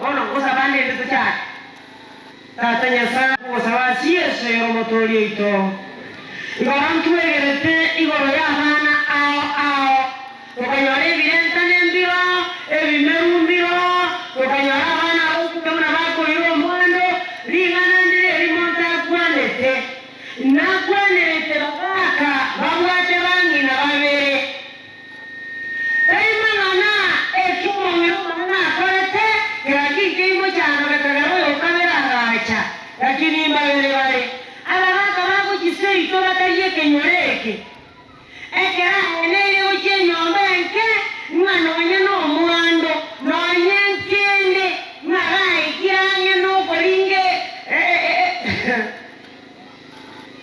Bono ngosaba ndende tochake. Tata Nyasae, nkogosaba ase Yeso ere Omotoori oito. Igoro ntwegerete igoro y'abana ao ao, tokanyora ebirentane mbiro, ebimeru mbiro, tokanyora abana abaiseke buna bakoira omwando, ring'ana ndire erimo ntakwanete. Nakwanerete bagaka babwate bang'ina babere. Tari mang'ana eki omong'ina omonene akorete, keraki nkeimochando gekagera oyokabere agacha, lakini mbabere bare abagaaka bagochia seito batari ekenyoro eke. Ekero aeneire gochia enyomba enke, ng'a nonya nomwando, nonya nkende, ng'a gaikire ang'e nokoringa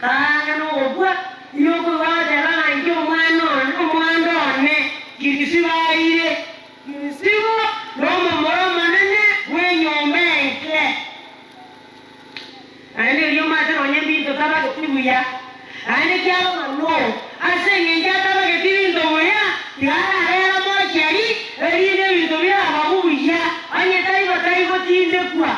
Kaang'e nogokwa, nigo okoigwa agoteba ng'a inche omwana one, omwando one, Kirisibo aire. Kirisibo nomomura omonene bw'enyomba enke. Naende erio omanyete nonya ebinto tabageti buya, naende kiaba ng'a no, ase engencho atabageti binto buya, tiga ararere mochari, erinde ebinto birabagwe buya, onye taibo taigotindekwa.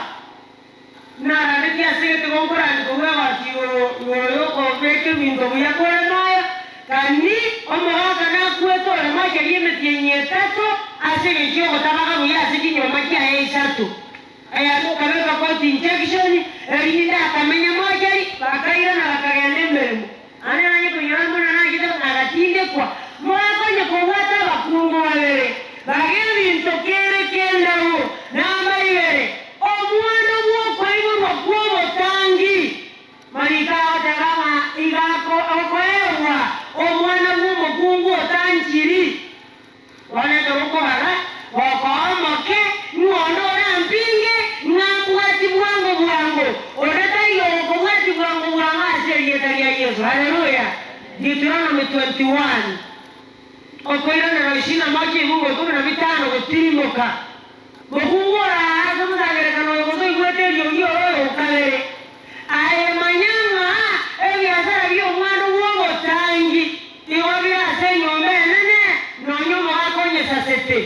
Narandetie ase egete gonkorania korwa egoti igoro igoro y'okobeka ebinto buya kore moyo, kani omogaka nakwete ore mocheri emetienyi etato ase engencho y'ogotabaga buya ase chinyomba chiaye isato. Eyarenge okabeka court injection, erinde akamenya mocheri, bakairana bakagenda emeremo. Naende nanye koinyora buna nachete buna agatindekwa, mogakonya kobwata abakungu babere, baga ebinto kere kendabu, namba ibere, omwando bw'okoiborwa kw'obotangi. Mariko agoteba ng'a iga okoegwa omwana bw'omokungu otanchiri. Bono ekero okobara, gokoa omoke, ng'a onde orampinge, ng'a mbwati bwango bwango, onde taiyo ogokobwati bwango bwango ase erieta ria Yeso. Haleluya! Deuteronomy 21, okoiranera isini na moja ebiungo ikomi na bitano gotirimoka. Mokungu oraare ase omosangererekano oyo gose oigwete eriogi ore oyo okabere, aye manya ng'a ebiasara bi'omwando bw'obotangi igo bire ase enyomba enene, nonya omogaka onyesasete.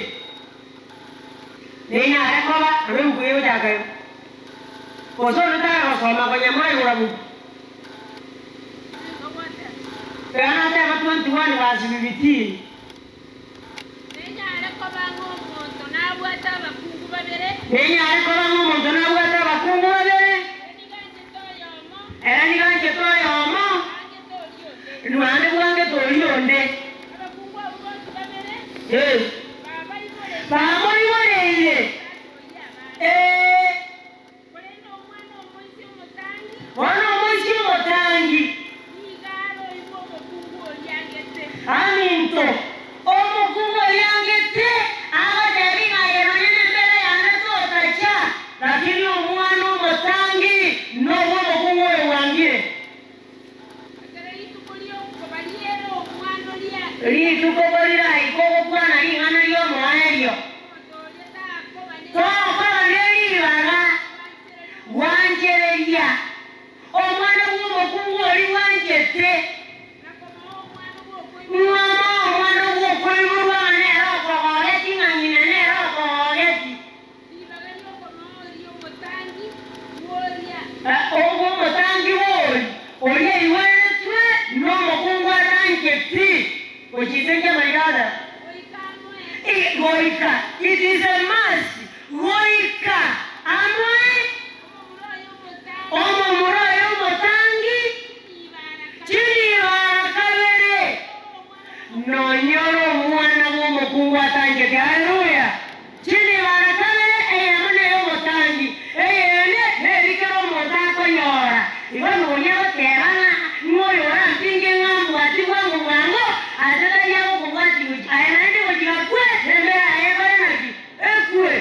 Nenyare koba nabo ebuku eye egochaka iga. Gose onde taragosoma konya mwaigora buku. Tiga nateba 21 verse 15. Nenyare koba ng'a omonto nabwate abakungu babere. Nenyare koba ng'a omonto nabwate abakungu babere. Ere nigo anchete oyomo. Ere nigo anchete oyomo. Bwangete oria onde. Naende bwangete oria onde. Abakungu abwo bonsi babere. Ee. Babaiboreire. Bamoiboreire. Omosacha oyio abana. Ee. Korende omwana omoisia omotangi. Bono omoisia omotangi. Nigo aroigwe omokungu oria angete. Aminto, omokungu oria angete agotebi ng'a aye nonya nembera yane totacha, lakini omwana omotangi nobwo omokungu oyo bwangire. Ekero rituko ri'okobariera omwana oria. Rituko koriraike ogokwana ring'ana ri'omoerio. Omotoria takoba ne. Tokoba ne ribaga gwanchereria omwana bw'omokungu oria bwanchete. Na komoa omwana bw'okoiborwa. Ng'omoe omwana bw'okoiborwa ng'a nere okogogeti, ng'a ng'ina nere okogogeti. Ribaga ri'okomoa oria omotangi bw'oria. Obwo omotangi bw'oria, oria oigweretwe nomokungu atancheti gochisenkia amariga aya. Goika amoe. Goika, it is a must, goika amoe. Omomura oye omotangi. Omomura oye omotangi. Chinibo ara kabere. Chinibo ara kabere. Nonya ore omwana bw'omokungu atancheti. Haleluya! Chinibara kabere, eyemo ney'obotangi, eyende neri kera omonto akonyora. Igo nonya goteba ng'a ng'a oyo orampinge ng'a mbwati bwango bwango, ase tari agokobwatia gochia aye naende gochia gakwe, nembera yaye ekore naki? Ekwe.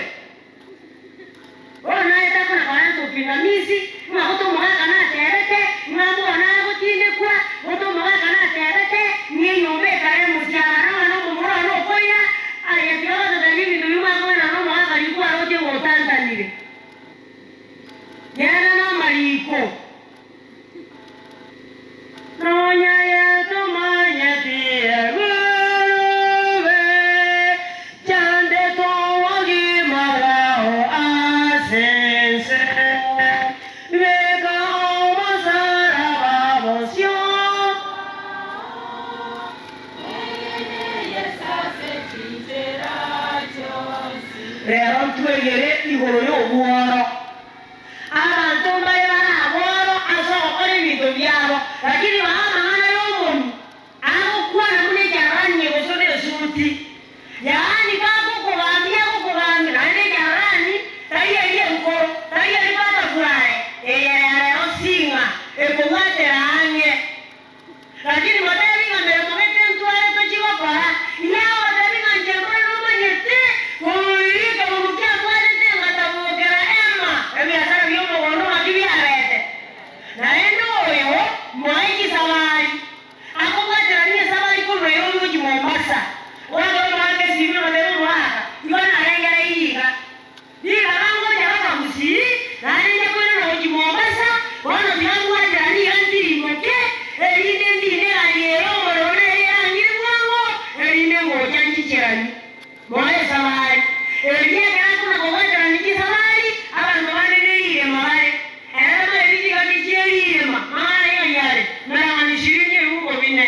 Bono naye takona korenta upingamizi, ng'a gote omogaka natebete, ng'a mbono agotindekwa, gote omogaka natebete, ng'a enyomba ekare mosiabana ng'a nomomura one okoira, aye tiga gototebia ebinto biria mwakobana nomogaka riria kwaroche ng'a otantanire. Genda namariko. Nonya yetomanyeti egurube, chandete obogima bwao. Toraigwere igoro y'obworo. Abanto mbare bare aboro ase ogokora ebinto biabo, lakini baa amang'ana y'omonwa agokwana buna ekiarani egosona esuti. Yaani gagokogambia agokogambia, naende ekiarani tari eria enkoro, tari eria batakware, eye ya rero sing'a ekobwatera ang'e. Lakini motebi ng'a meremo gete ntware tochie gokora, inyago gotebi ng'a inche mbore nomanyete, komoiria ekebugu kiabwatete ngatabokera ema, ebiasara bi'omogondo ng'aki biabete. Naende oyo moe chisabari, akobwaterania esabari korwa Nairobi gochia Mombasa, oakere omoaka esimi omotebi omoaka, igo narengereirie iga. Ribaga ngocha bakagusii, naende inche koirana gochia Mombasa, bono tiga mbwateranie iga ntirimoke, erinde ndine egari ere omorero nere erangire bwango, erinde ngocha nchicheranie. Moe esabari. Erio ekero akona kobwaterania chisabari, abanto bande nerirema bare. Ere tamaeti chingaki chie rirema, mang'ana ng'ai are, merang'ani ishirini ebibuko bine.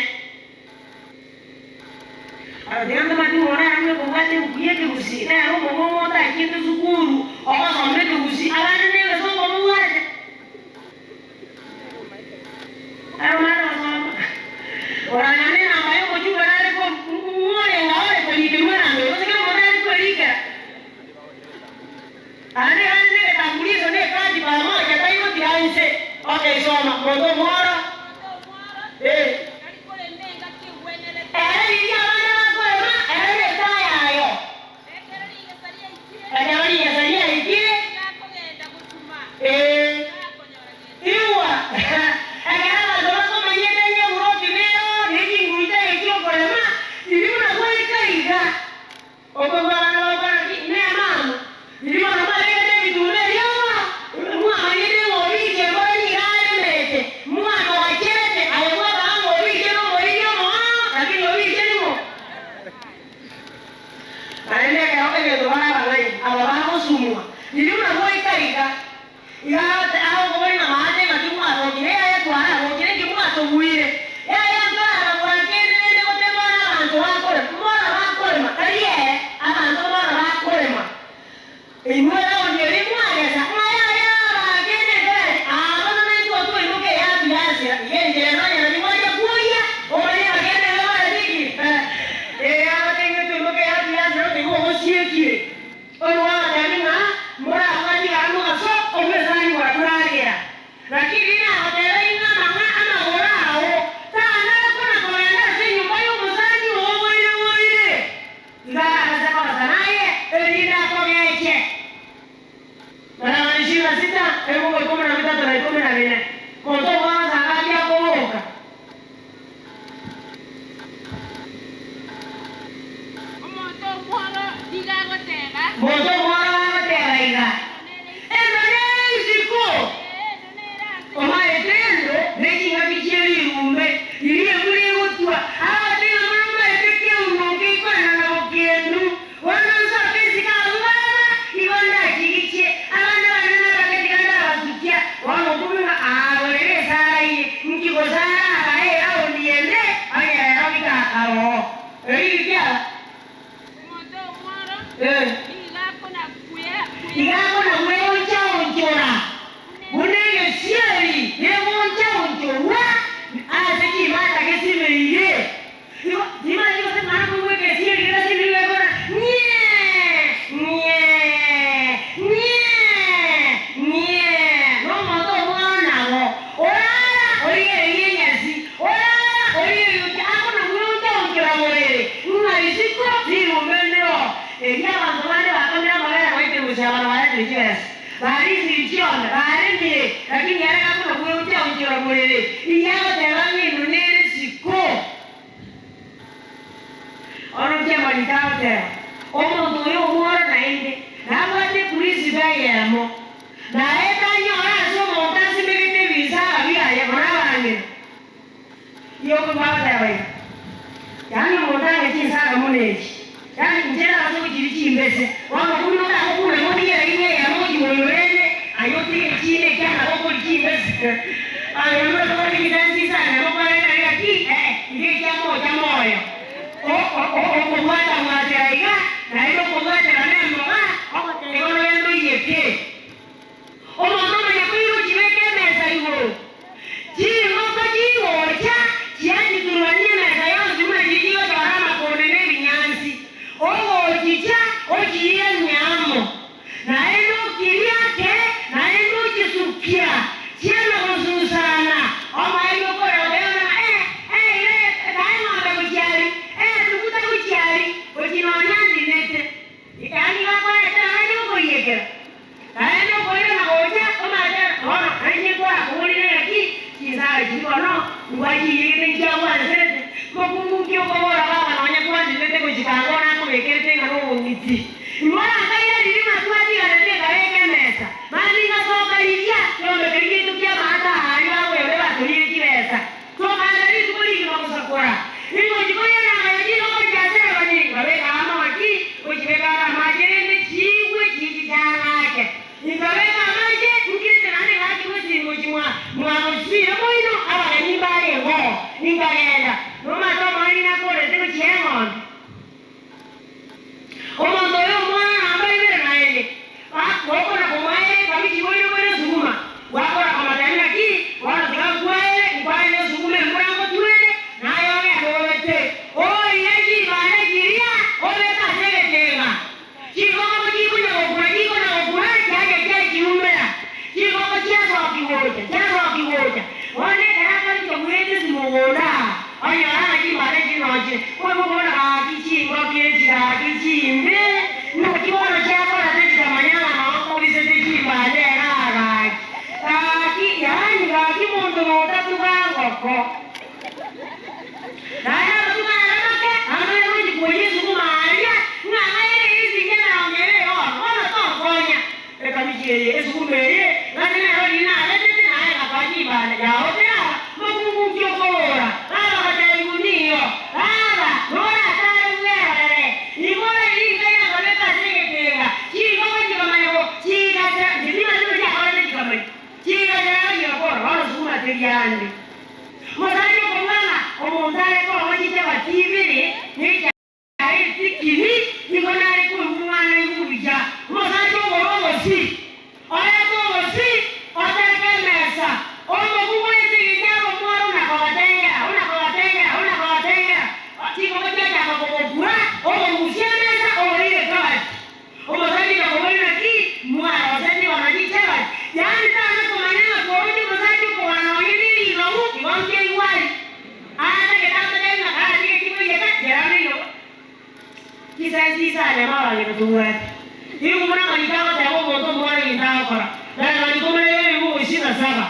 Agateba ntomati ng'a ore aramwe kobwata ebuku y'ekegusii, nere omong'ong'o otachiete sukuru ogosoma ekegusii, abande negesongo mobwate. Ere omanyete gosoma, oranyore enamba y'omochumba nare ko ng'orenge ore korikerwa enamba eye, gose kera omonto are kwerikera. Aande gande negetambuliso ne ekadi pamoja taigotiga inse. Okay soma, monto omworo. Eh. Ere riria abana bakorema, ere netaya ayo. Ekero rigesa riaikire, ee, igwa, ekero abanto bakomanyete enyaburoki nero ne chinguru chiaye chi'okorema, riria buna gwaika iga. Okobua abana bagokwana ki? Inee mama, riria bono mwabegete ebituma erioba, mwamanyete ng'a obiche mbore nigo aremete, mwamogachete, aye gwakaba ng'a obiche nomoriri omoao, lakini obiche ning'o? Naende ekero egento bare abang'aini, aba bagosumwa, riria buna gwaika iga, Iga agokoboria ng'a maate ng'aki mwatokire, yaya twarabokire nki mwatobuire, yaya ntorarabua kende rende gose mbore abanto bakorema, mbora bakorema, tari ere, abanto mbora bakorema. Inwe raundi eria mwagesa, ng'a yaya abakende ntorache, aa bono naintwe twaimoka eyatu yasira, iga enchera nonya nari mwacha kwoyia, omanye ng'a kende iga barachikire. Ee, agotebiwe twaimoka eyatu yasira, otoigwe ogosiekire. Oyo ogotebia ng'a mborabwati igara mogaso obw'esani gwatoragera, lakini nagotebia ng'a amang'a amagoro ao tanare kona kogenda ase enyomba y'omosani oo boire boire, iga arabase korosa naye, erinde akogeche. Barabara ishirini na sita, ebibugo ikomi na bitato na ikomi na bine. Monto omwana sangapi akoboka? Omonto omworo nigo agoteba. Monto omworo agoteba iga, Endo nere isiko, omaete endo nechingaki chie rirumbe riria embura egotwa, agote ng'a mono omaete keuno nkeikwana na bokendu. Bono nsoke isiko abwo baba, igo ndachigichie, abana bane nabake tiga ndabasukia. Bono okumia ng'a aaborere esara eye, inki gose arabae eraondi ende, onye rero bikakaroo. Erio rikiaba. Omonto omworo Eh. nigo akona Iga akona gweoncha-onchora, buna egesieri kegoncha-onchorwa ase chimata gesibeire. Igo timanyeti gose mara koigwa egesieri getasibeire gekora ng'ee, ng'ee, ng'ee, ng'ee. Nomonto omworo nabo, orara origererie enyasi, orara origererie gochia akona gweoncha-onchora borere, ng'a isiko rirumbe ndiro. Erio abanto bande bakamira amabere baitire gochia abana baretire chibesa, barisirie chiombe, baremire, lakini ere gakona gweoncha-onchora borere, riria agoteba ng'a endo nere isiko. Orokia amariko agoteba, Omonto oyo omworo naende nabwate ekurisibo eyemo, naye tanyora ase omonto asimegete ebisaara biaye buna abang'ina. Yokobo agoteba iga, Yaani omonto ange chinsaga buna echi, yaani inche nabase gochiria chimbese, bono buna otagokuna motige eraini eyemo gochimoyora ende, aye otige echinde ekiagera gokoria chimbese. Aye buna tobwate chisensi chinsaga nabo kwarenge ng'a ki, ee, iga ekiamocha moyo. O, o, o, okobwata-bwatera iga, naende okobwatera nemboga, ogoteba igo noyo. Ngwachiyegete nchiagwancherete, mokungu nki okobora baba nonya kwanchete gochika ango nakobekerete ng'a nobong'iti. Igo nakaira riria buna twatiganete nkabeka emesa, mambia ingasoka riria kiombe keria giaito ki'amaata aaria bagoyore batoriire chibesa. Tokagenda rituko rigima gosakora. Ingochi koyerera ngaya chingoko chiaserebani, nkabeka amagati, gochibeka are amache rende chiigwe chinche chiang'ake. Inkabeka amache, nkirete naende ng'akigwa esingo chimwa mwagosire moino abageni mbarengeo. Inkagenda, nomanyete omoerio nakorete gochia eng'ombe. Omonto oyo omwana namba ibere naende, gokona komoeria ekabichi boire boire esuguma, gwakora komotebia naki, bono tiga nkwaere, nkwaere esuguma embura ngotwere, naye ogende obete. Oire chibande chiria, obeke ase egetenga. Chingoko chikonya gokura, chikona gokura, chiacha chiachiumera. Chingoko chiasokia gocha, chiasokia gocha. Bono ekero akorire bwete ase mogondo aa, onyore ng'a chimbata chinochire. Boigo okobona gaki chingoko echi gaki chimbe, naki bono chiakora ase chikamanya ng'a noo nkobisete chimbata igaa gaki. Gaki, yaani gaki monto notatuga ngoko. Naende amatuko aya make amanye gochia kwoyia esukuma aria, ng'a ng'aire esingi emerongo ebere bono, bono tonkonya. Ekabichi eye, esukuma eye, naende nero riria nabetete, naye ngakoa chimbande, yao teraba, mokungu nki okobora? Baba agatebiwa, Nigo, baba, noratare bwerorere. Igo riria rikaira nkabeka ase egetenga, chingoko chikamanya go chigachera, inche timanyeti buna chiakorete chikamanya, chigachera chigakora, bono sukuma teri ande. Motari okobua ng'a omonto are koba chichabati ibere ne echae etikiri, nigo nare koigwa omwana oigwe buya. Omosacha ogore obosi, orete obosi, otereke emesa, omokungu ase engencho abe omworo ona kobatengera, ona kobatengera, ona kobatengera, chingoko chiachaka kobokura, oborusia emesa, oboire ekabati. Omosacha akaboria, Naki mwarosetie bono chichabati? Yaani tana komanya ng'a koroche omosacha okogora nonye ne ribagu, igo nkeigwa aria. Aatagete amotebie ng'a karatige tikoiyeka, kerano irogo. Chisaisi isano amabang'ina tobwate. Nigo buna amariko agoteba omonto omwana egento agokora, na amariko buna y'ebibugu isini na saba.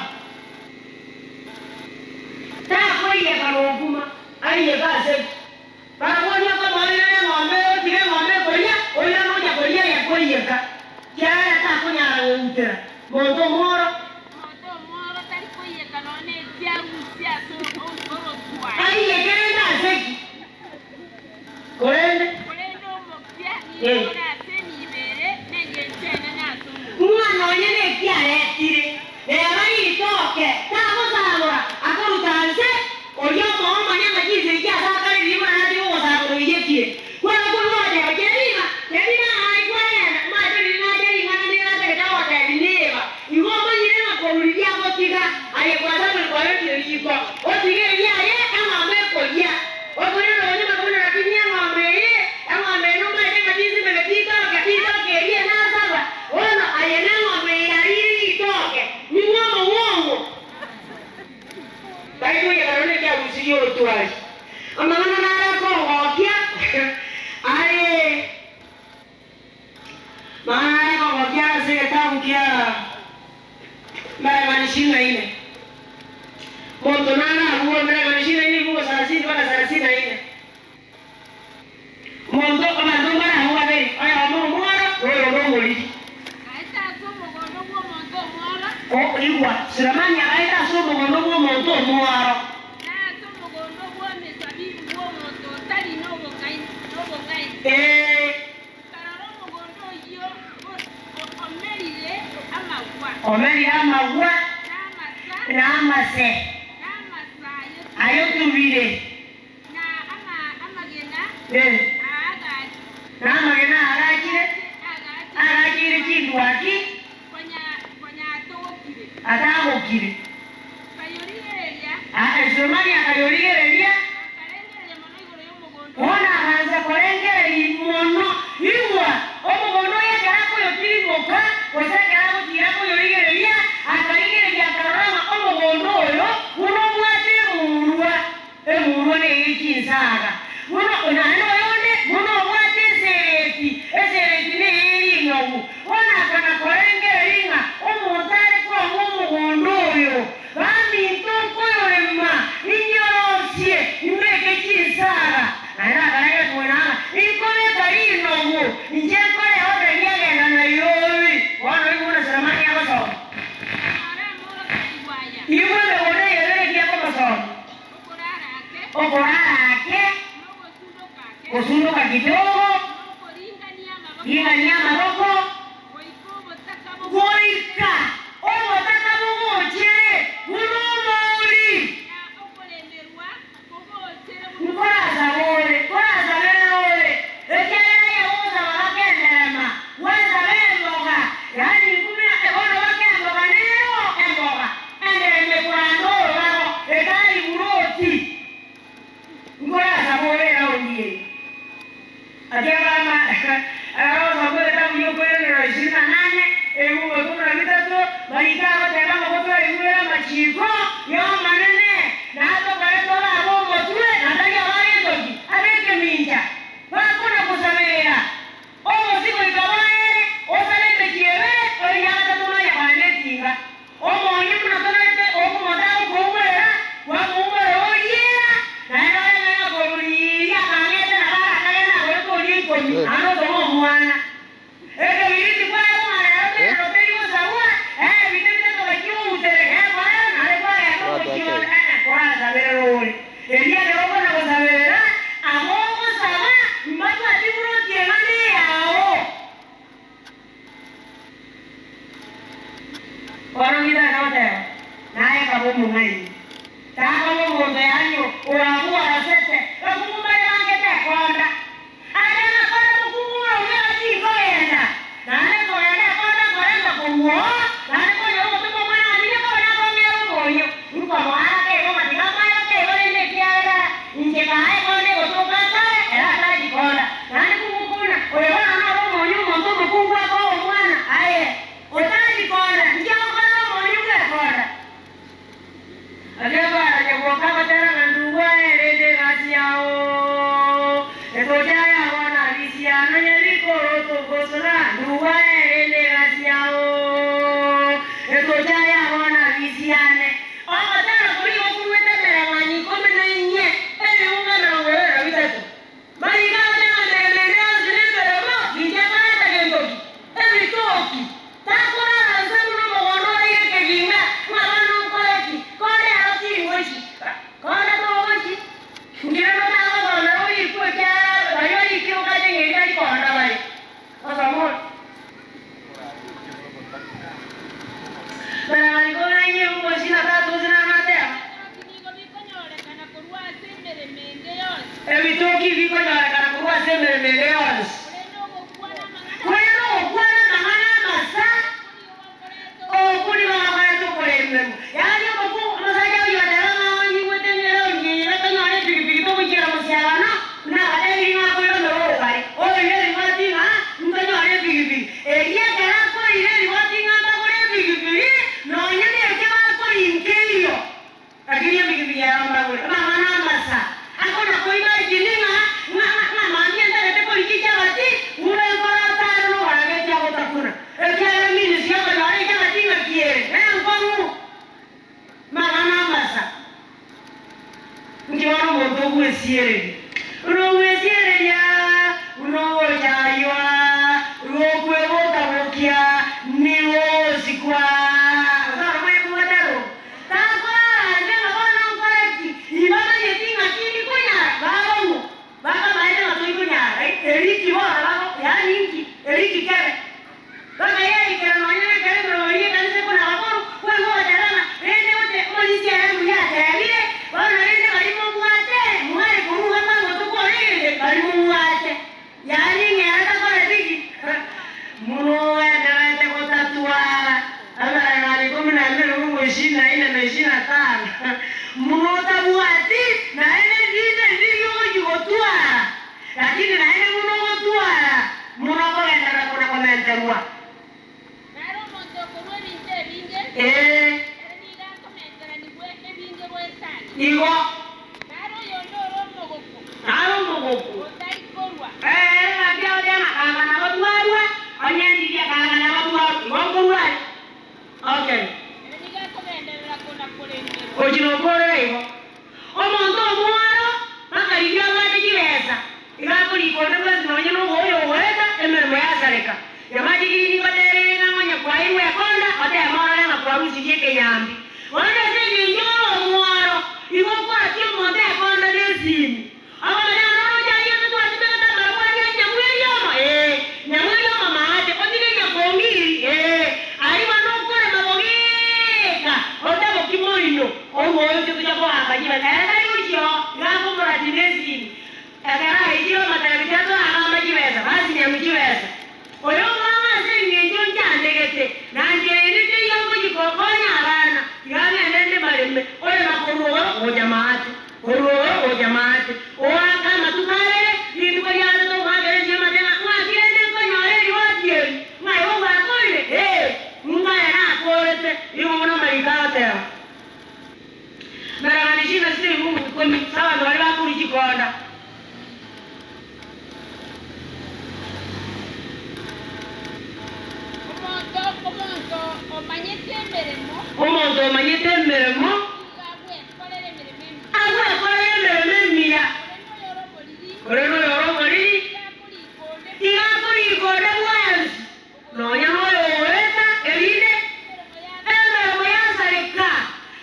Takoiyeka nokuma, aiyeke ase ki? Barabwo okomoorera neng'ombe otiga eng'ombe ekoria, oirane ocha koria eyekoiyeka, kiagera takonyara goutera monto omworo. Omonto omworo tari koiyeka nonya neki arusie ase orotwari. Aiyeke rende ase ki? Korende. Korende omokia nigo ore ase enibo ere nengencho enene ase omonto. Ng'a nonya neki aretire, reba ritoke, tagosabora, akoruta nse, Oria omoomani amachisi inche ase akare riria buna natige ogosabora oiyekire. Kwaba korwa ogoteba, Jemima, Jemima ng'ai kwagenda? Omanyete riria nacha ring'ana nere atagete agotebi niba. Igo omanyire ng'a korwa riria agotiga, aye gwasabire kwarentire riko, otige eria aye eng'ombe ekoyia. Okoirana onyuma buna lakini eng'ombe eye, eng'ombe eye nomanyete ng'a chinsimeke chitoke, ritoke eria nasaba, bono aye neng'ombe eye yarire ritoke, ning'o omong'ong'o? Baigure barore ekiarusirie orotwari. Amang'ana nare akongokia aye, amang'ana nare akongokia ase egetabu kia Emereng'anio ishirini na ine. Monto nare abwo Emereng'anio ishirini na ine ribugo sarasini mpaka sarasini na ine. Omonto, abanto mbare abwo babere, oyomo omworo na oyonde omoriri. Aete ase omogondo bw'omonto omworo. O, igwa, Sulemani agaeta ase omogondo bw'omonto omworo. Na ase omogondo bw'emesabibu bw'omonto otari nobong'aini. Ee. Nkarora omogondo oyio omerire amagwa. Omerire amagwa. Na amasa. Na amase. Na amasa ayotubire. Na amagena Na amagena aagachire, aagacheire chindwaki, atagokire. Sulemani akayorigereria, bono agancha korengereria mono. Igwa, omogondo oye ekero akoyotirimboka, gose ekero agotiira koyorigereria, akarigereria akarora ng'a omogondo oyo buna obwate emurwa. Emurwa neye chinsaga buna naende oyonde buna obwate esereti, esereti neye rinyogu. Bono akana korengereria ng'a omonto are koang'wa omogondo oyo. kidogo, ringania amaboko, goika obotaka bogochere buna omouri. Nkorasaba ore, nkorasabere ore, ekiagera aye ogosaba baka enderema, gwasaba emboga, yaani nkumia bono baka emboga nero emboga, enderema ekoranda orobago, etari buroti. Nkorasaba ore eraundi eye. Akegamba, Agosoma egetabu gi'Okoiranerera ishirini na nane, ebibugo ikomi na bitato, Mariko agoteba ng'a gotwaigwere amachiiko y'Omonene, na atokore tobe ab'omotwe, na tari ab'agento ki, ab'ekemincha, bakona-gosaberera obosio goika boere, osabe emechie ebere, oria gatato nonya kogenda etinga. Omonyo buna tonaete okomotaa gokoumorera, kwamoumorera oriera, naende oreng'ane na koruriiria akang'ete nabo arakage nagorete oria ikomi, naende otome omwana. Ekebiriti kwaye ng'a rero terero teri gosabwa, ee ebinto bitato gachia outereke ekorera naende kwagenda omochie onde, ee korasaberere ore. Erio ekero okona gosaberera, abo ogosaba mbabwati buroti eng'ana eyao. Bono ng'ina agoteba, Naye kaba omong'aini, takaba omonto yaani orabworosete bakungu mbare bangete ekonda. Ande nakonda mokungu buna oria agachia kogenda, naende nkogenda ekonda nkorenta korwa oo, naende konyora ogotomwa omwana ng'a nigo koba nakong'era omoyio, nkomoa ake igo ng'a tiga moe ake igo rende ekiagera inche kaa ekonda egotoka asare, ere atachikonda. Naende kung'ukuna, oyo bono noro omonyo omonto omokungu akoa omwana, aye, otachikora, inki agokora omonyo bw'ekora? Akebara nyaboka agotera ng'a ndugwa erende egasi yao, etocha yabo na bisiano nyebikoroto gosona, ndugwa erende egasi yao, etocha yabo na bisiane. Ogotera koria gokuruete emereng'anio ikomi na inye, ebiungo 23. Mariko agoteba ng'a emeremo ende yonsi nemeremo, inche nkoreta gento ki? Ebitoki. Takorara nse buna omogondo oraire ekeginga, ng'a bono nkore ki? Konde ero tingochi. Konde togochi. Nkere notagosomera orikwe ekiagera baria orikire okache ng'a eri tari konda bare. Osome ore. Mariko ng'a inye ngochi na tata ose namateba. Ebitoki nigo bikonyorekana korwa ase emeremo ende yonsi. Ebitoki bikonyorekana korwa ase emeremo ende yonsi. Korende ogokwana amang'ana Korende ogokwana amang'ana amasa, okwo nigo gokoreta okwo nigo gokoreta okoremerwa. Yaani omokungu omosacha oyio oteba ng'a onyigwete ng'a ere onyienyete tonyore epigipigi togochiera mosiabano, buna abatebirie ng'a akoiromera orobare, oire erigoti ng'a ntonyore epigipigi. Erio ekero akoira erigoti ng'a ntagore epigipigi, nonya nekia bakorinkerio. Lakini ebigibigi aba mbagure amang'ana amasa, akona koimagine ng'a ng'a ng'a mambia ntagete korigia echabati, buna enkoro atare noboragetie agotakuna, ekiagera minus yokonyora echabati ng'aki ere nenkong'u. Mang'ana amasa. Inki bono omonto ogwesiereria? Buna ogwesiereria, buna ogochaywa, rw'okweboka-bokia, nigo ogosikwa. Gose oromoye kobwate roho? Takorara inche ng'a bono nkore ki? Imbamanyeti ng'a tindi konyara, barobwo bakamaete ng'a toikonyara. Eriki bono bago, yaani inki? Eriki kebe. Bakayeikera nonya nekero emeremo eria ekanisa ekona abakoru, boigo bagateba ng'a, Rende gote omorisia ere mbuya atebire, bono rende baria mobwate, mware koruga bwango tokorende, baria mobwate. Yaani ng'a ere takoreti ki? Mogendererete gotatwara emereng'anio ikomi na emerongo ishirini na ine na ishirini na tano, motabwati naende rinde riria ogochia gotwara. Lakini naende buna ogotwara, buna okogenderera kona komenterwa. Nare omonto okorua ebinto ebinge, Ee. ere nigo akomenteranigwa ebinge goetania. Igo. Nare oyonde ore omogoko. Nare omogoko. Otari korua. Ee, ng'aki agoteeba ng'a kanga nabatwarwa, onye ndiria kanga nabatwarwa, igo nkorua are. Okay. Ere nigo akogenderera kona koremerwa. Gochia nokorora igo. Omonto omworo bakarigia abwate chibesa, iga akorika onde bwensi nonye noboyo ogoeta emeremo yasareka. Nyamachigiri nigo terire ng'a onye kwairwe ekonda, oteme orore ng'a kwarusirie ekenyambi. Bono ase engencho ore omworo, igo okwatia omonto ekonda nesimi. Okomanya ng'a noroche ayio ase twatumegete amarabwoni. gocha maate, korwa oyo gocha maate, oaka amatuko abere, rituko ria gatato omoakera ense y'amate ng'a ng'aki rende nkonyora erigoti eri, ng'a igo gwakorire? Ee, ngaya nakorete. Igo buna amariko agoteba. Mereng'ana ishirini na sita ebifungu ikomi ase abanto baria bakoria chikonda. Omonto omonto omanyete emeremo. Omonto omanyete emeremo. Nigo agwekorera emeremo emiya. Agwekorera emeremo emiya. Korende oyore omoriri. Korende oyore omoriri. Iga akorika onde Iga akorika onde bwensi. Nonya noyo ogoeta, erinde emeremo yasareka.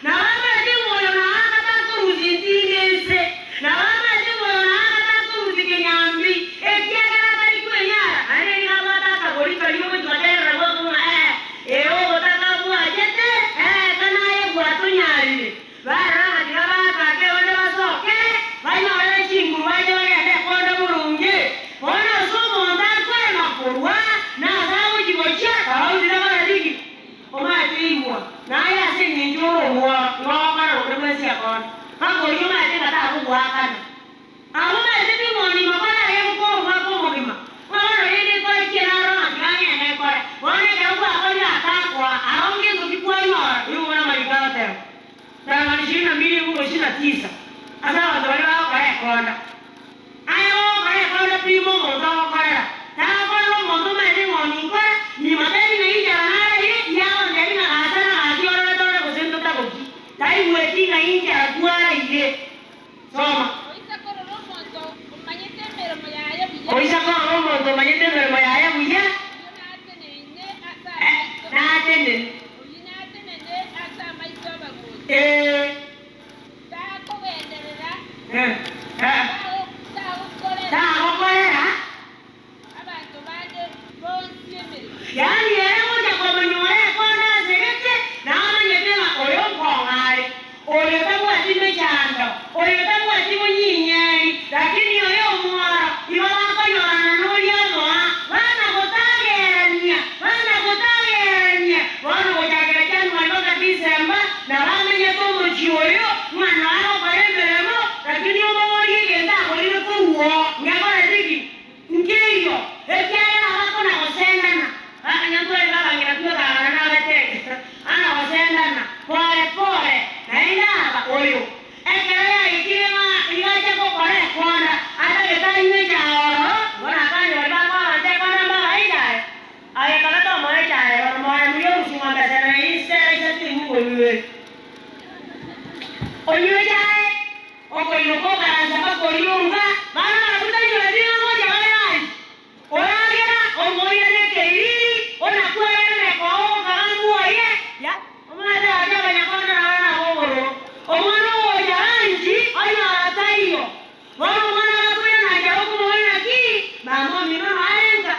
Nabo amaete ng'a oyo naaka takorusia entindi ense, nabo amaete ng'a oyo naaka takorusia kenyambi, ekiagera atari kwenyara, naende nigo abwate akagori karia ogochia goterera gwaka ng'a ee, ee obotaka bwachete, ee kanaye bwatonyarire. Barora ng'a tiga baakake onde basoke, banyorere chinguru bache bagende konde boronge. Bono ase omonto akorema korwa, na ase agochia gochia, tauti takora rigi. Omanyete igwa, naye ase engencho ore omworo, igo ogokora onde bwensi akore. Mpaka oria omanyete ng'a takogoakana. Abwo omanyete ting'oni makore aye gokora omwaka omogima, ng'a bono rende ekore ki eraro ng'a tiga ng'ende nkore. Bono ekero gwakorire akakoa, aro ngento ki kwanyora? Nigo buna amariko agoteba. Tang'ani ishirini na mbili ebuku ishirini na tisa, ase abanto baria bagokora ekonda. Aye gokora ekonda pima omonto ogokorera. Tagokorera omonto omanyete ng'a oninkore, nimotebi ng'a inchara naraire, yagontebi ng'a gasa na gaki orore torore gose ntotagoki. Taigweti ng'a inchara kwaraire. Soma. Oisa korora omonto omanyete emeremo yaye buya. Oisa korora omonto omanyete emeremo yaye buya. Oyio natenene ase amaiso. Natenene. Oyio natenene ase amaiso 'abaruoti. Ee. Takogenderera. Tagokorera. Tagokorera. Abanto bande bonsi emeremo. Yaani ere gocha komonyora ekonda asegete, na amanyete ng'a oyo nkong'a are, oyo tabwati mechando, oyo tabwati bonyinyeri, lakini oyo omworo, igo bakonyorana noria omoa, bana gotagerania, bana gotagerania. Bono gochakera January mpaka December, nabo amenyete omochie oyo, ng'a noe agokora emeremo, lakini omoborie egento akorire korwa oo, ngekorete ki? Nkeiyo, ekiagera abakona gosendana, bakanyatware babang'ina twekagana nabatebia, ana gosendana, pore pore, naende aba oyo, ekero yaikire ng'a igacha gokora ekonda, atagete anywe echae ororo, bono akanyora bakoa abanto ekonda mbabaite aye, aye kaba tomoa echae bono moe muya orusia ng'ombe sere na isere isato ebuku ibere. Onywe echae. Okoiroka okaransa mpaka oriunga, bana barabwo tainyoreti ng'a ngocha bare ranchi. Oragera, omoirane ekeiriri, onakwerere nekoa ogokaga mwoye, ya omwate ache abanyakondo nabana nabo obororo. Omwana ogocha ranchi onyora taiyo. Bono omwana agakoirana nchara okomoboria naki, mama omino noare nka,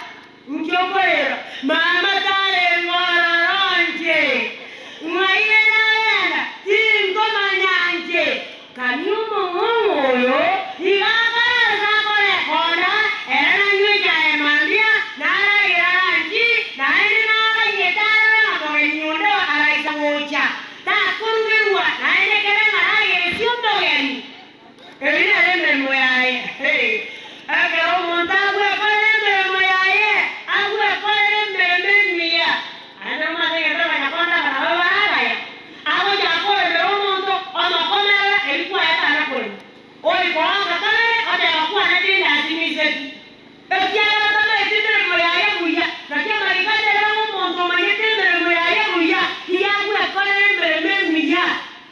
nki okorera? Mama tarenge ororo nche. Ng'ai eragenda? Tinkomanya nche. Kanywa omong'ong'o oyo, iga akore ase akore ekonda, ere nanywe echae mambia, na aragere aranchi, naende naganyete arore ng'a mogeni onde araisa gocha, takorugerwa naende kere ng'a rageresie omogeni. Eyio nero emeremo yaye. Ekero omonto agwekorera emeremo yaye, agwekorera emeremo emiya. Naende nomanyete abanyakonda aba nabo bare abaya. Agochaka koremera omonto omokomerera erio kwaye tana korema. Oikoanga kabere oteba kwane tindi asimiseti. Ekiagera tamaeti emeremo yaye buya, naki amariko ateba ng'a omonto omanyete emeremo yaye buya, nigo agwekorera emeremo emiya.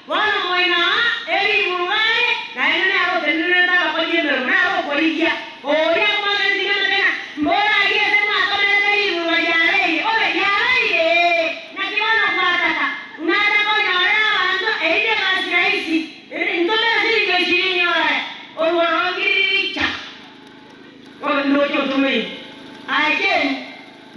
Bono moino aa eriburuga are, naende nere otenenerete abakori emeremo, nere okorigia oria akomoamereti ring'ana ng'a mboragie ase mwakomerete riburuga riabeire, obe riabeire, ee, naki bono gwataka, ng'a atakonyorera abanto, eyio negasi rahisi, ntomere siringi ishirini orore, orwo rongiricha. Bono ndoche otomeire. Aye Jane,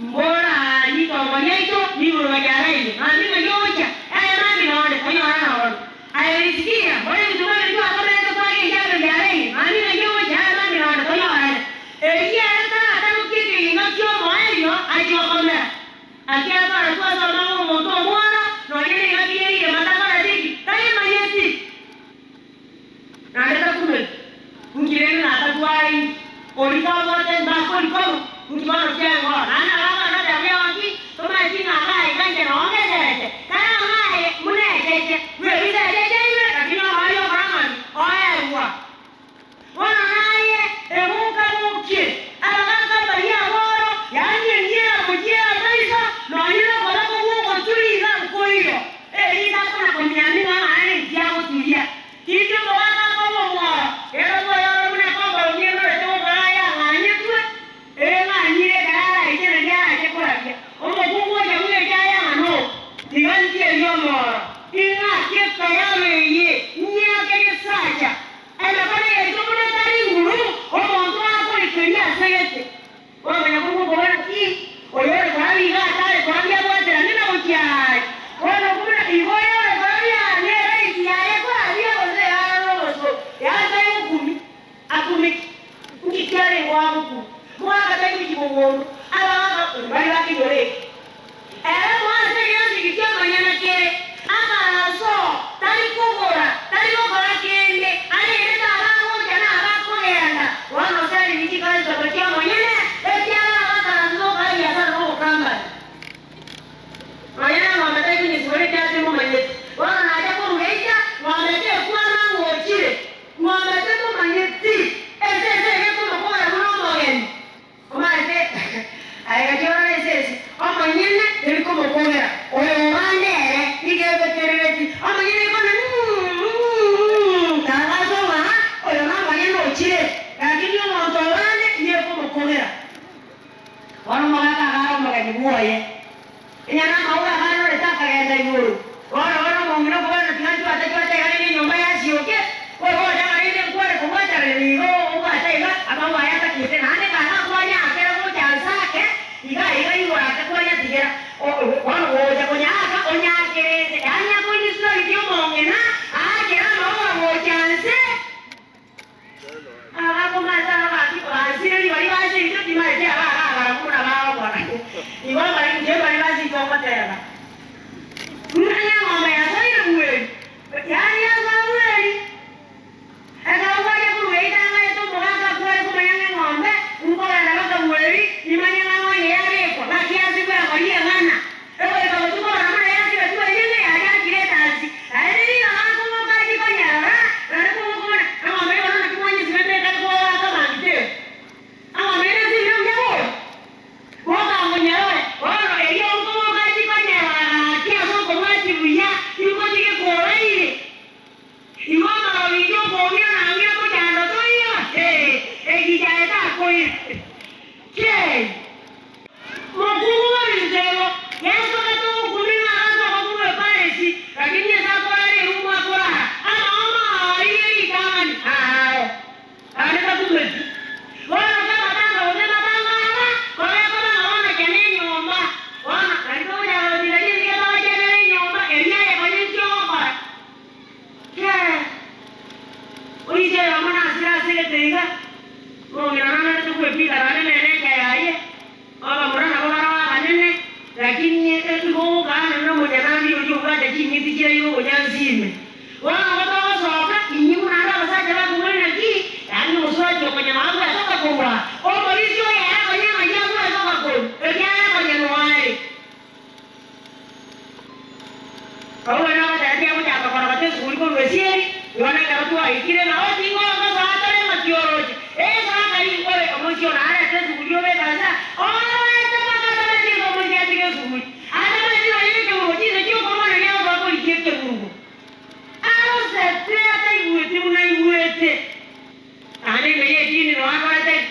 mbora aa ritongo riaito riburuga riabeire, mambia ng'ai ogochia? Eye mambia nonde, onyora nororo. Aye Risikia, mbora ebituma ebi twakomerete kwaria ebiabe biabeire, mambia ng'ai ogochia? Eye mambia nonde, tonyorane. Erio ere taratagokia ekeginga ki'omoerio achie gokomera. Akiatora twasoma ng'a omonto omworo, nonya nengaki ye rigema takoreti ki? Tayemanyeti. akagenda igoro. Bono bono omong'ina okobana tiga nchwate chwate iga rende enyomba yasioke, obogocha ng'a rende nkware kobwatanera igo obwate iga, amauga aya atakete naende ekana kwanyakera gocha nse ake, iga iga igoro ake kwanyatigera. Bono gocha konyaaka onyakere nse, yaani akoinstruct omong'ina aakere amauga gocha nse. Abakomansa abaki bansire ribaria baseito timaeti aba abarabu buna bagokora. Igo mbari inche mbari baseito ogoteba, Ng'a eng'ombe yasoire bweri, yaani yasoa bweri. Ekero kwaria korwa eitang'anete omogaka kware komanya ng'a eng'ombe nkogenda baka bweri, nimanye ng'a ng'onye yabekwa, ng'aki yasibwe engori eng'ana. Egoika botuko bono buna yasibetigwe enyene yachakire etasi, naende riroba nkoboka chikonyerora, naende koboka buna eng'ombe igoro naki mwanyesibete ekare kogoaka mambia teri. Eng'ombe ere esibire buya bori, boka nkonyerore. Bono erio nkoboka chikonyerora gaki ase okobwatia buya, ingotige koraire. Igo amarogi okoumia na ang'e mochando toiyo, ee, egicha etakoira. Chei! Mokungu bw'ebinto Yeso gatogokumia ng'a agasoka korwa eparesi, lakini Yeso akorara erumu akorara amaomo aaririe ritang'ani aao, naende takumeti. Bono kabatanga gose batanga aba, kobekoba ng'a bono kena enyomba. Bono nari togochaka gotinda chinsike togochenera enyomba, erio aye konya inki ogokora? Kera oise oyomo nasire ase egete iga, omong'ina nanarete kwebika naende nere enka yaye, abamura nabo baroo abanene, lakini nigo ogokaana nomonyanani oria obwate ching'iti chiaye obonyansi ime. Bono nigo togosoka, inwe buna ande abasacha bakong'ani naki, yaani omosubati okonyama agwesoka korwa omorisia oye ere akonyama ayio agwesoka korwa, ekiagera akonyenwa are. Paulo nabatebetie agochaka korogota esuguri korwa esieri, igo nekero twaikire nao tingogosoa tore ng'aki oroche. Yeso akarikwa ore omochie one arete esuguri obeke ase ororete mpaka atamanyeti gose omochie atige esuguri. Atamanyeti nonya nekeburugo chinsa chi'okorwana niagosoa korigia ekeburugo. Arosete ataigweti buna aigwete. Naende ime y'edini noe akorete ki?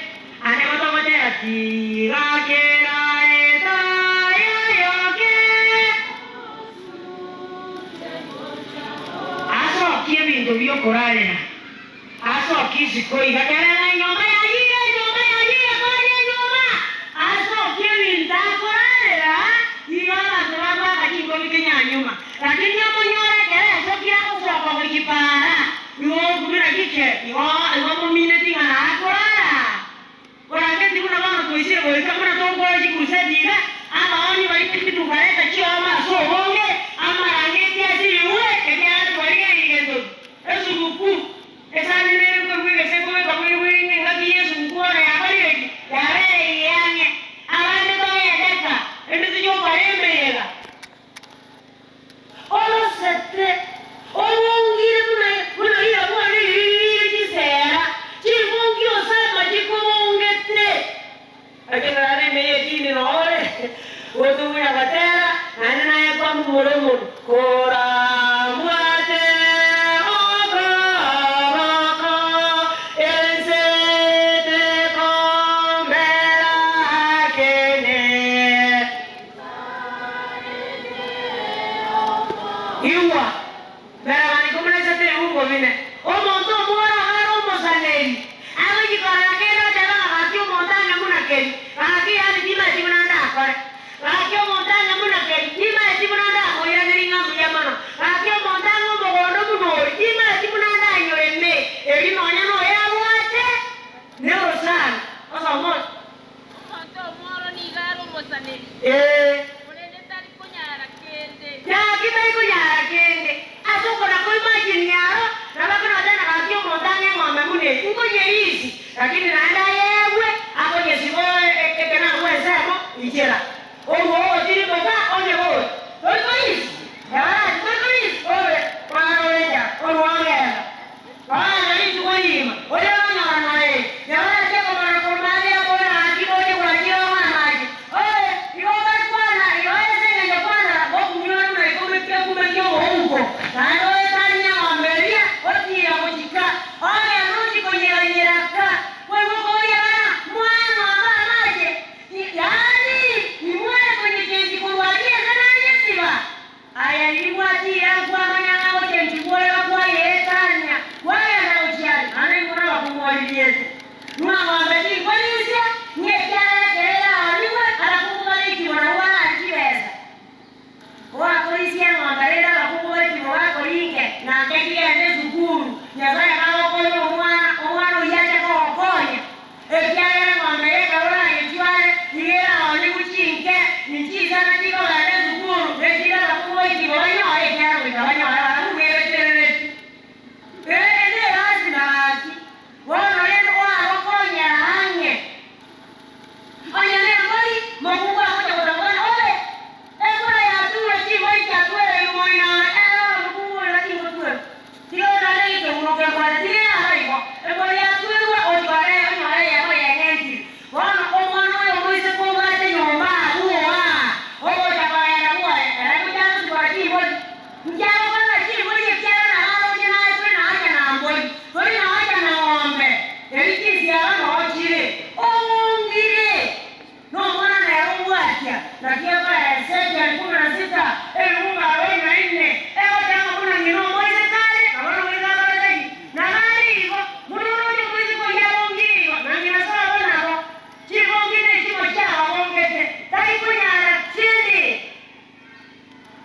Ande gotogotera tiga kera etaya yoke. Asokie ebinto bi'okorarera, asokie isiko iga kera ng'a enyomba yayire, enyomba yayire, koria enyomba. Asokie ebinto akorarera, igo abanto bagoaka chinkobi kenyanyuma. Lakini omonyore ekero esokia agosoka gochia paara. Igo okumira gike, igo igo momineti ng'a nakorara. Korangeti buna bono twaisire goika buna tokora chikrusedi iga, abaoni baria titukareta chioma ase obonge, amarangeti asirigwe, ekiagera twarigereiri gento ki? Esuguku. Esani nere nkorua egese kobeka bwegwe ng'a engaki y'esuguku bono yakorire ki? Yabereire ang'e. Abande togendeka, rende tochokora emeyega. Orosete obongire buna buna rirabwani riria rire chisera, chimbongi ase amache kobongete. Ekero are ime y'etini nore gotugunya gotera, naende naye kwamumura omonwa, Korambwate okoboko, ense tekombera kende. Igwa, mberabani komonaisete ebiungo bine. Omonto omworo iga are omosaneri, agochia korora kende oteba ng'a gaki omonto ang'e buna keri, gaki yaani timaeti buna ndakore, gaki omonto ang'e buna keri, timaeti buna ndamoiranerie ng'a mbuya mono, gaki omonto ang'e omogondo buna oria, timaeti buna ndanyoreme, eri nonya noyabwate nerosana. Osome ore. Omonto omworo nigo are omosaneri, Ee. korende tari konyara kende. Gaki tari konyara kende. Ase okona koimagine aro, nabo akonotena gaki omonto ang'e eng'ombe buna eye, nkonyerisi, lakini naende ayegwe, akonyesiba ekenagwa ensemo inchera. Orwo ogotirimboka onye bori. Tori korisi? Yabarati, tori korisi? Obe, kwarora enchara, orwo ogenda. Bono rituko rigima oria okonyora noyo nyabarachie komanya korwa ase akore gaki gocha gwachire ong'e amache. Oye, igo otari kwana igo ase engencho kwanora gokumiwa buna ikometie ekumetie omouko, naende oetanie eng'ombe eria otiira gochika, ogende ochie konyeranyera ka. Koigwa koria. Nkiagokora chimbori ekiagera nabaroche naye tore nonya na mbori, tori nonya na ng'ombe, erio chinsiaga noo chire. Ong'ongire nomwana nere obwatia, naki ekora Ezekiel 16, ebibungo arobaini na inne, egoteba buna ng'ina omoiseke are, nabo nomoiseke akorete ki? Nabo are igo, buna oroche omoiseke oyio abongire igo, na ng'ina sobo nabo. Chibongi ne chimo chiababongete, tari konyara kende.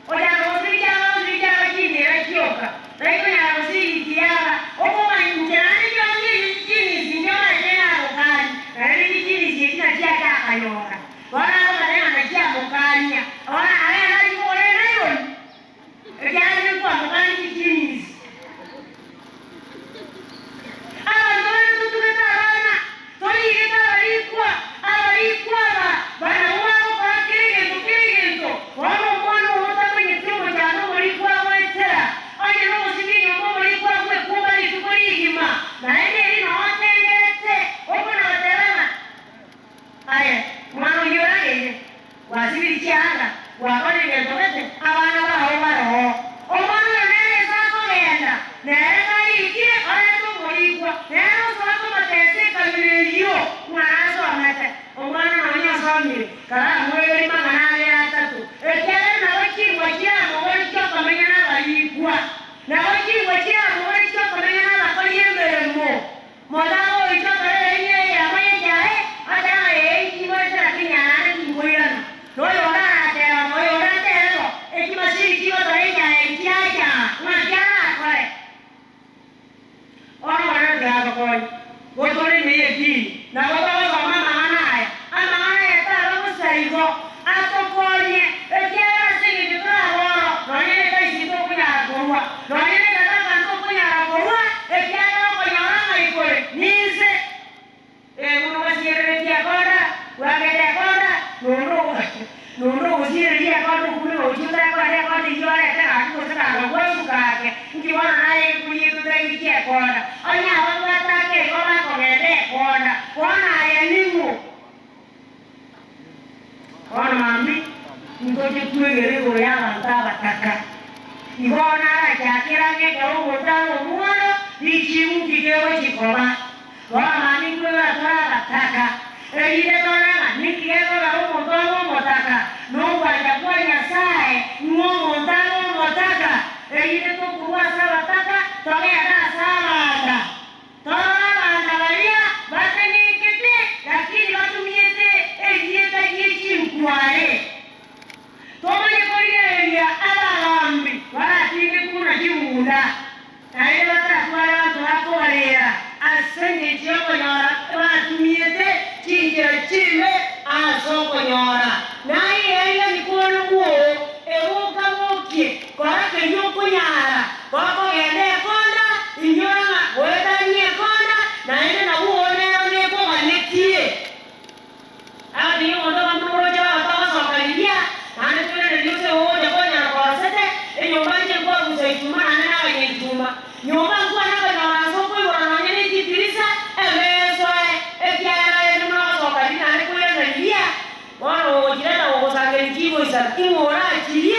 Ochaka gosirikia abagosirikia abachindera chioka, tari konyara gosirigia aba okomancha naende chionsi echi chinisi nchiomanyete nagokania, naende chinisi echi nachio achakanyora. Bono akomanya ng'a nachio amokania, bono agende achie kogora enailoni, ekiagera nkwamokania chichinisi. Abanto baria totugete abana, torigete abarikwa, abarikwa aba barabwo bagokora kera egento kera egento. Bono omwana obo otamanyeti omochando omorikwa agoetera, onye nogosibia enyomba omorikwa agwekumba rituko rigima, naende eri noo otengerete, okona goteba ng'a Aye, omwana oyio orageire, gwasibirie chianga, gwakorire gento gete, abana bao baroo. Omwana oyo nere ase akogenda, nere tarikire orente omorikwa, nere osoe komotesa ekamira eyio ng'a nasomete. Omwana nonya osomire, karamoegerie mang'ana abere atato, ekiagera nabo chingwa chiamogori chiokomenya nabarikwa, nabo chingwa chiamogori chiokomenya nabakori emeremo. Motagoicha korera inwe eyemo y'ekiaye, ase ng'a ee inchigoete lakini arande tinkoirana. Na oyonde arateba bo, oyonde atebe bo, ekimasiri chigotora ekiaye ekiacha, ng'aki arakore? Bono Omonene tiga atokonye, gotore ime y'ekini, nabo togosoma amang'ana aya, amang'ana aya taba bosa igo, atokonye, ekiagera ase engencho toraboro, nonya nekaisi tokonyara korua, nonya negataka ntokonyara korua, ekiagera okonyora ng'a ikore ninse. Ee, buna gwasiereretie ekonda, gwakete ekonda, nonde nonde ogosiereria ekonda okure gochia otarekonda ekonda eyio orete gaki gose kanga gwasuka ake, nki bono naye ekurietwe tari ki'ekonda? Onye ababwate ake igo bakogenda ekonda, bono aye ning'o? Bono mambia ntoche twegere igoro y'abanto abataka. Igo narachakere ang'e ekero omonto are omworo, richibu nki kegochia koba. Bono mambia nkwegera tore abataka, erinde torore ng'a ninki gekogera omonto abe omotaka, na ogwancha kwa Nyasae ng'a omonto abe omotaka, erinde tokorwa ase abataka togende ase abanda. Torore abanda baria batenenete, lakini batumiete erieta rie chinkware. Tomanye korigereria abagambi baratindekwe buna chibunda, naende bataratware abanto bakobarera ase engencho y'okonyora batumiete chinchera chimbe ase okonyora. Naye aiga nikore bwoo, eboka-bokie, kora keria okonyara, Gokogenda ekonda, inyora ng'a goetania ekonda, naende nabwo oo nero nekoganetie. Agatiga omonto abanto moroche bagatogosoka riria, naende toiranerie ase ogocha konyara korosete, enyomba inche nkwabusa ichuma naende naganya ichuma. Nyomba nkwana konyora ase okoigora nonya ne chitirisa, emesoe, ekiagera rende monagosoka riria naende koirana riria, bono gogochireta gogosangereria chigoisana, ing'o orachirie?